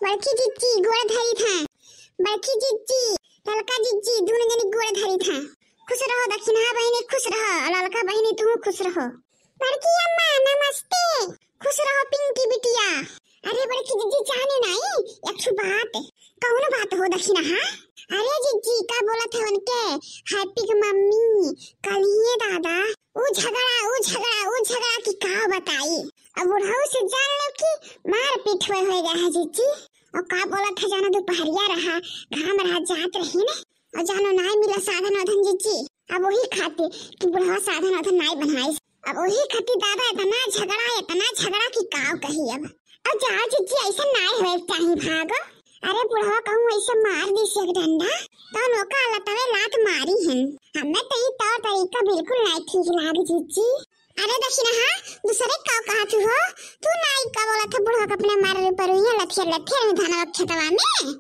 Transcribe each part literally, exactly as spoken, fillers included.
बड़की जिज्जी गोड़ धरी था, बड़की जिज्जी, ललका जिज्जी, दुनो जनी गोड़ धरी था। खुश रहो दखिनहा बहिनी, खुश रहो, और ललका बहिनी तुहू खुश रहो। बड़की अम्मा नमस्ते। खुश रहो पिंकी बिटिया। अरे बड़की जिज्जी जाने नाई, एक ठो बात। कौन बात हो दखिनहा? अरे जिज्जी का बोलत है उनके, हैप्पी के मम्मी, कलिए दादा, ऊ झगड़ा, ऊ झगड़ा, ऊ झगड़ा की का बताई। अब बुढ़ऊ से जान लो कि मार पीट हुए होएगा है जिज्जी। और का बोलत है जानो, दुपहरिया रहा, घाम रहा, जात रही ने, और जानो नाई मिला साधन वाधन जिज्जी। अब वही खातिर कि बुढ़वा साधन वाधन नाई बनाइस, अब वही खातिर दादा इतना झगड़ा, इतना झगड़ा कि काव कही अब। अब जा जिज्जी, ऐसे नाई होए के चाही, भागो। अरे बुढ़वा कहूँ ऐसे मार दी से एक डंडा, तो नोका लतवे लात मारी हन। हमें तो ई तौर तरीका बिल्कुल नाई ठीक लाग जिज्जी। अरे दखिनहा, दूसरे का कहत हो? तू नाई का बोलत है बुढ़वा के अपने मारे पर, ये लथियर लथियर में धान खेतवा में।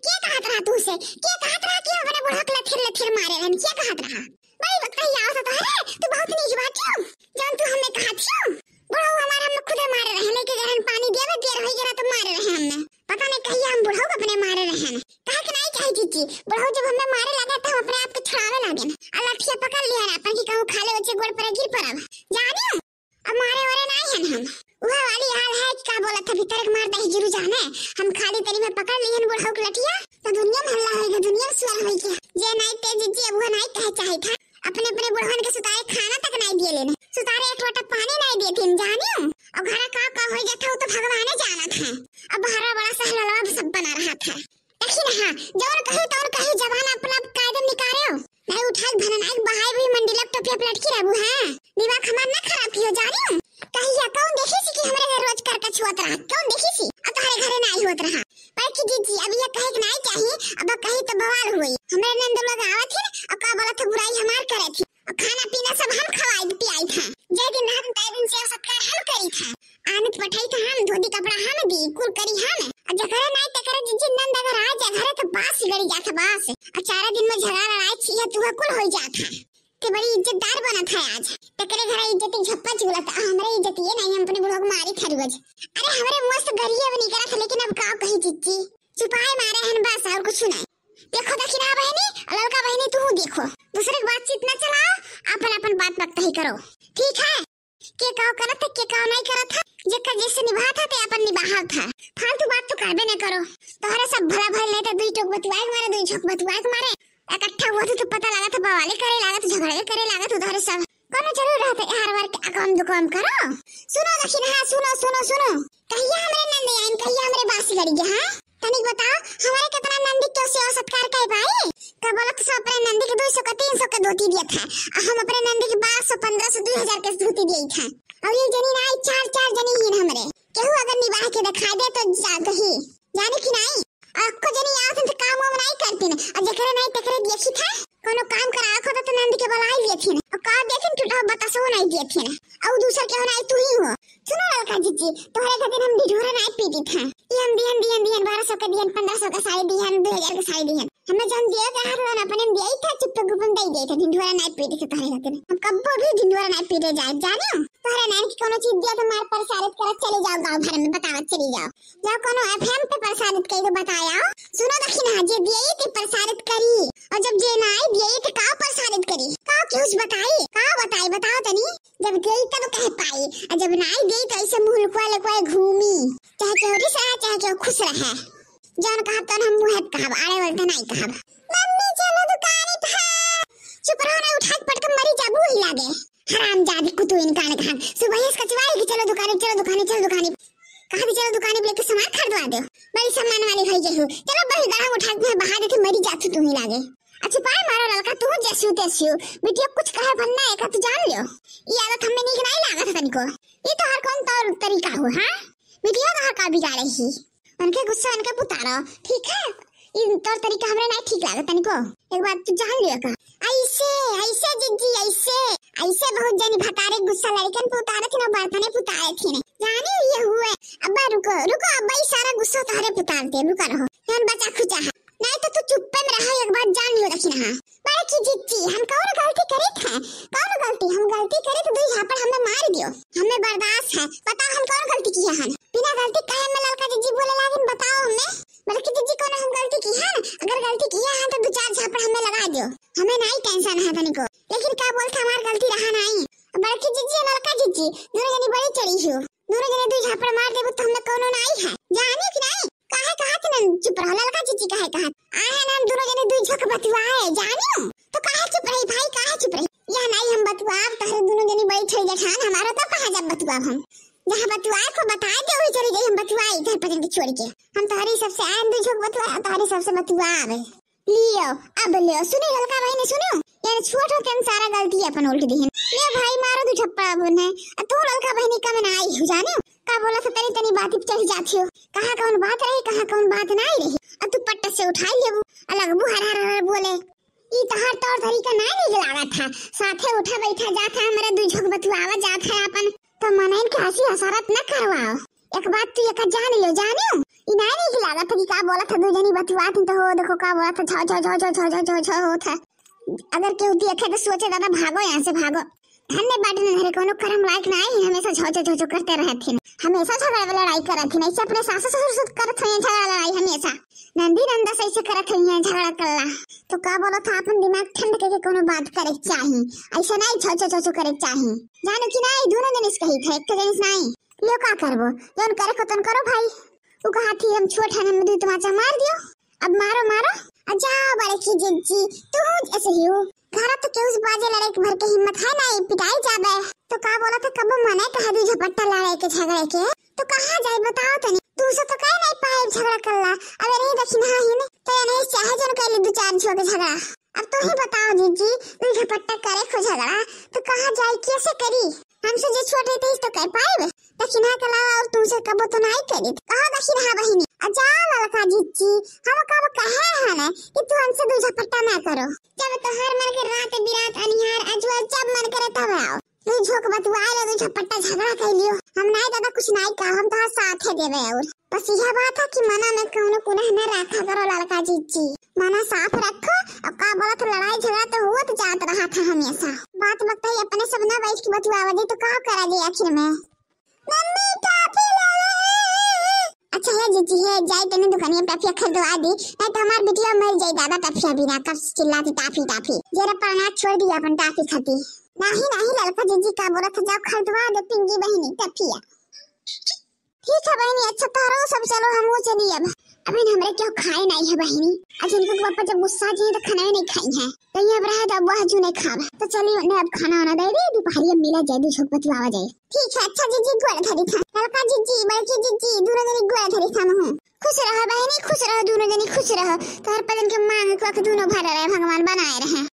के कहत रहा तू से? के कहत रहा कि अपने बुढ़वा के लथिर लथिर मारे रहन? के कहत रहा? बड़ी बतकही आवत है तोहरे, तू बहुत नीक बाटियो, जौन तू हमें कहत हियो। बुढ़ऊ हमार हमें खुदे मारे रहे, लेके गए रहन पानी देवे, देर होई गया तो मारे रहे हमें। पता नहीं कहिया हम बुढ़ऊ के अपने मारे रहे हैं। कहे के नहीं चाही जिज्जी, बुढ़ऊ जब हमें मारे लगे तो हम अपने आप के छुड़ावे लगे। आ लठिया पकड़ लिया ना अपन कि कहूँ खाले बच्चे गोड़ पर गिर पड़ब। जानियो? अब मारे वारे नाई हन हम। उहे वाली हाल है कि का बोलत है, भीतर के मार दही गिरु जाने। हम खाली तनी में पकड़ लिहन बुढ़ऊ के लठिया, तो दुनिया में हल्ला होई गया, दुनिया में सुअर होई गया। जे नाई तेज जे उहे नाई कहे चाहे था। अपने अपने बुढ़वन के सुतारे खाना तक नाई दिए लेने। सुतारे एक लोटा पानी नाई दिए थे, जानियो? और घरा का का होई जाता, वो तो भगवाने जानत है। अब बहरा बड़ा सहलवा सब बना रहा था। दखिनहा, जौन कही तौन कही, जबान अपना कायदे निकारे हो। नहीं उठाई भनन आई बहाई भी मंडी लप टोपिया पे लटकी रहबू है। दिमाग हमार ना खराब कियो जानियो। कहिया कौन देखी सी कि हमरे घर रोज करकच होत रहा? कौन देखी सी? अब तोहरे घरे नाई होत रहा। पर की जिज्जी, अब ये कहे के नाई चाही, अब कही तो बवाल हुई। हमरे नंद लोग आवत ही, अब का बोलत है बुराई हमार करे थी। अब खाना पीना सब हम खवाई पियाई था। जे दिन रहत तय दिन सेवा सत्कार हम करी था। आनत पठाई था हम, धोती कपड़ा हम दी, कुल करी हम। आ जकरे नाई तकरे जिज्जी नंद अगर आ जा घरे तो बास गड़ी जात बास। आ चारा दिन में झगड़ा लड़ाई छिया तू कुल होई जात है। ते बड़ी इज्जतदार बनत है आज। तकरे घरे इज्जत झप्पा झूलत, आ हमरे इज्जत ये नहीं, हम अपने बुढ़वा को मारी था रोज। अरे हमरे मुंह से गरिया भी नहीं करत, लेकिन अब का कही जिज्जी, चुपाए मारे हन बस और कुछ नहीं। देखो दखिनहा बहिनी, और ललका बहिनी तू देखो, दूसरे की बातचीत न चलाओ, अपन अपन बात बकता ही करो, ठीक है? के काव करत है, के काव नहीं करत है, जेकर जैसे निभात है, ते अपन निभावत है। फालतू बात तो करबे न करो। तोहरे सब भला भल नहीं तो दुई टोक बतुआए के मारे, दुई झोंक बतुआए के मारे। इकट्ठा हुआ तो, तो पता लागत है, बवाले करे लागत, झगड़े करे लागत, उधर सब। कोनो जरूर रहते, हर बार के अकम दुकम करो। सुनो दखिनहा, सुनो, सुनो, सुनो। कहिया हमरे नंद आइन, कहिया हमरे बासी गड़ी गया, हाँ? तनिक बताओ, हमारे कितना नंदी के सेवा सत्कार कर पाए? का बोलत सब अपने नंदी के दो सौ का, तीन सौ का धोती दिया था, आ हम अपने नंदी के बारह सौ, पन्द्रह सौ, दो हजार के धोती दिए था। और ये जनी ना आई, चार, चार जनी ही न हमरे। केहू अगर निभाए के दिखा दे तो जा कही, जाने की नहीं। और अक्को जनी आवत हैं तो काम वाम नहीं करती न, और जकरे नहीं तकरे देखी था, कोनो काम करावे को तो नंद के बुलाई लिए थी न, और का देखिन टूटा बतासो नहीं दिए थी न, और दूसर केहू नहीं तू ही हो। सुनो ललका जिज्जी, तोहरे खातिर हम ढिढोरा नहीं पीटी था। ये हम दिहन, दिहन, दिहन, बारह सौ का दिहन, पन्द्रह सौ का साड़ी दिहन, दो हजार का साड़ी दिहन। हमें जौन दिए के हाथ वाला अपने में दिए था, चुप्पे गुप्पे में दे दिए था, ढिंढोरा नहीं पीटे के तोहरे खातिर। हम कब्बो भी ढिंढोरा नहीं पीटे जाए, जानियो? तोहरे नाम की कोनो चीज दिया तो मार प्रसारित करत चले जाओ, गाँव भर में बतावत चली जाओ। जाओ कोनो एफएम पे प्रसारित करी तो बताया। सुनो दखिनहा, जे दिए थे प्रसारित करी, और जब जे नाई दिए थे का प्रसारित करी, का कुछ बताई, का बताई, बताओ तनी। जब दिए तब कह पाई, और जब नाई दिए तो ऐसे मुंह लुकवा लुकवा घूमी, चाहे केहू रिस रहा, चाहे केहू खुश रहा। जौन कहब तौन हम मुँह कहब, आड़े बोलते नहीं कहब। मम्मी चलो दुकानी पर। चुप रहो, नहीं उठा के पटक मरी जाबू वही लागे। हरामजादी कुतुइन कान खान। सुबह से कचवाई कि चलो दुकानी, चलो दुकानी, चलो दुकानी। कहा थी चलो दुकानी पे लेके सामान खरीदवा दो। बड़ी सामान वाली भई गई हो। चलो बही गला उठा के बहा देते मरी जातू तू ही लागे। अच्छा पाए मारो ललका तू जैसू तैसू। बिटिया कुछ कहे फन्ना एक तू जान लियो। ये आदत हमें नीक नहीं लागत तनिको। ये तो हर कौन तौर तरीका हो, हाँ? बिटिया तो हर का बिगाड़े ही। उनके गुस्सा उनके पुतारो, ठीक है? इन तौर तरीका हमरे नहीं ठीक लागत तनिको। एक बात तू जान लियो का? ऐसे, ऐसे जिज्जी, ऐसे, ऐसे बहुत जनी भतारे गुस्सा लड़कन पे उतारे थी ना, बर्तने पे उतारे थी ना। जाने ये हुए। अब्बा रुको, रुको, अब्बा ये सारा गुस्सा तारे पे उतारते, रुका रहो। यान बचा खुचा है। नहीं तो तू चुप्पे में रहा, एक बात जान लियो दखिनहा। बड़की जिज्जी, हम कौन गलती करी थे? कौन गलती? हम गलती करी तो दुई झापड़ हमें मार दियो। हमें बर्दाश्त है। बताओ हम कौन गलती किया हन? बिना गलती कहे में ललका जिज्जी बोले लागिन, बताओ हमें। बड़की जिज्जी, कौनो हम गलती किहे ना? अगर गलती किहे हैं तो दू चार झापड़ हमें लगाइ दियो, हमें नाहीं tension है तनिको। लेकिन का बोलत है, हमार गलती रहा नाहीं। बड़की जिज्जी, ललका जिज्जी, दुनो जनी बड़ी चढ़ी हो। दुनो जनी दुइ झापड़ मार देबू तो हमें कौनो नाहीं है, जानियो कि नाहीं? काहे कहत ना चुप रहो, ललका जिज्जी काहे कहत? आए हैं ना हम दुनो जनी दुइ झोंक बतुआए, जानियो? तो काहे चुप रही भाई, काहे चुप रही? यह नाहीं हम बतुआब, तोहरे दुनो जनी बड़ी छोड़ी जेठान, हमारो तो कहाँ जब बतुआब हम? जहाँ बतुआए को बताए दे, वही चली गई हम बतुआए इधर पजन के छोड़ के। हम तोहरी सबसे आए दुइ झोंक बतुआए, तोहरी सबसे बतुआब। लियो, अब लियो, सुनी ललका बहिनी सुनियो, यार छोट होके हम सारा गलती अपन उल्ट दिहिन। ले भाई मारो दू झप्पा अब उन्हें। आ तू ललका बहिनी कम ना आई हो जानियो, का बोलत है तनी तनी बात पे चढ़ जाती हो। कहाँ कौन बात रही, कहाँ कौन बात नाहीं रही, आ तू पट्ट से उठाई लेबू, आ लगबू हर हर हर बोले। ई तहार तौर तरीका नाहीं नीक लागत है, साथे उठा बैठा जात है, हमरा दुइ झोंक बतुआवा जात है अपन, तो मनइन के हँसी हसारत न करवाओ। एक बात तू एक जान लियो, जानियो, ई नाहीं नीक लागत है कि का बोलत है, दुइ जनी बतुआत हैं तो हो देखो का बोलत है, झौ झौ झौ होत है। अगर केहू देखे तो सोचे दादा भागो यहाँ से भागो। धन्य बाटे न धरे, कौनो करम लायक नाहीं है, हमेशा झौ झौ झौ झौ करते रहत हैं, हमेशा झगड़ा लड़ाई करत हैं, ऐसे अपने सास ससुर से करत हैं झगड़ा लड़ाई हमेशा, नंदी नंदा से ऐसे करत हैं झगड़ा कल्ला। तो का बोलत है, अपन दिमाग ठंड करके कौनो बात करे के चाही, ऐसे नाहीं झौ झौ झौ झौ करे के चाही। जानो कि नाहीं, दुनो जनिस कही थे, एक तो जनिस नाहीं। लियो का करबो, जौन करे को तौन करो भाई। उ कहा थी हम छोट हन, हम दुइ तमाचा मार दियो, अब मारो मारो। आ जाओ बड़की जिज्जी, तू ऐसे ही हो। घर तो केहू से बाजे लड़े के भर के हिम्मत है नाहीं, पिटाई जाबे। तो का बोलत है, कबो मने कहा दुइ झपट्टा लड़े के झगड़े के, तो कहाँ जाए बताओ तनी? तू से तो कह नाहीं पाए झगड़ा कल्ला। अब नहीं देखी ना ही ने, तो ये नहीं चाहे जौन कर ले दुइ चार झोंक झगड़ा। अब तू ही बताओ जिज्जी, दुइ झपट्टा करे को झगड़ा, तो कहाँ जाए, कैसे करी? हमसे जे छोट रही तो कह पाइब, दखिनहा के अलावा और तुमसे कबो तो नाहीं करी। कहा दखिनहा बहिनी, आ जा ललका जिज्जी, हम कब कहे हन कि तू हमसे दुइ झपट्टा ना करो। जब तोहर मन के रात बिरात अनिहार अजुआ जब मन करे तब आओ। दुइ झोंक बतुआए लो, दुइ झपट्टा झगड़ा कर लियो। हम नाहीं दादा कुछ नाहीं कहा, हम तोहर साथे देबे और बस यह बात है कि मना में कौनो कुनह न रखा करो ललका जिज्जी, मना साफ रखो। और का बोलत, लड़ाई झगड़ा तो होत जात रहा था हमेशा। बात बताई अपने सब ना बैठ के बतुआवा जाई तो का करा जाई आखिर में? मम्मी टॉफी ले ले। अच्छा है जिज्जी है, जाई तनी दुकानिया टॉफिया खरीदवा दी, नाहीं तो हमार बिटिया मर जाई दादा टॉफिया बिना, कब से चिल्लाती टॉफी टॉफी। जरा पढ़ना छोड़ दिया अपन टॉफी खाती। नाहीं नाहीं ललका जिज्जी का बोलत है, जाओ खरीदवा दे पिंकी बहिनी टॉफिया। ठीक है बहिनी, अच्छा तोहरो सब चलो, हमहू चली अब। अबे हमरे क्यों खाए नाहीं है बहिनी, आज इनको पापा जब गुस्सा जी तो खाना ही नाहीं खाई है, तो ये अब रहे तो अब वह जू नाहीं खाब। तो चली उन्हें अब खाना वाना दे दे, दोपहरिया मिला जाए, दुइ झोंक बतुआवा जाए। ठीक है, अच्छा जिज्जी गोड़ धरी था, ललका जिज्जी, बड़की जिज्जी, दुनो जनी गोड़ धरी था महू। खुश रहो बहिनी, खुश रहो, दुनो जनी खुश रहो। तोहर पजन के मांग को दुनो भर रहे, भगवान बनाए रहे।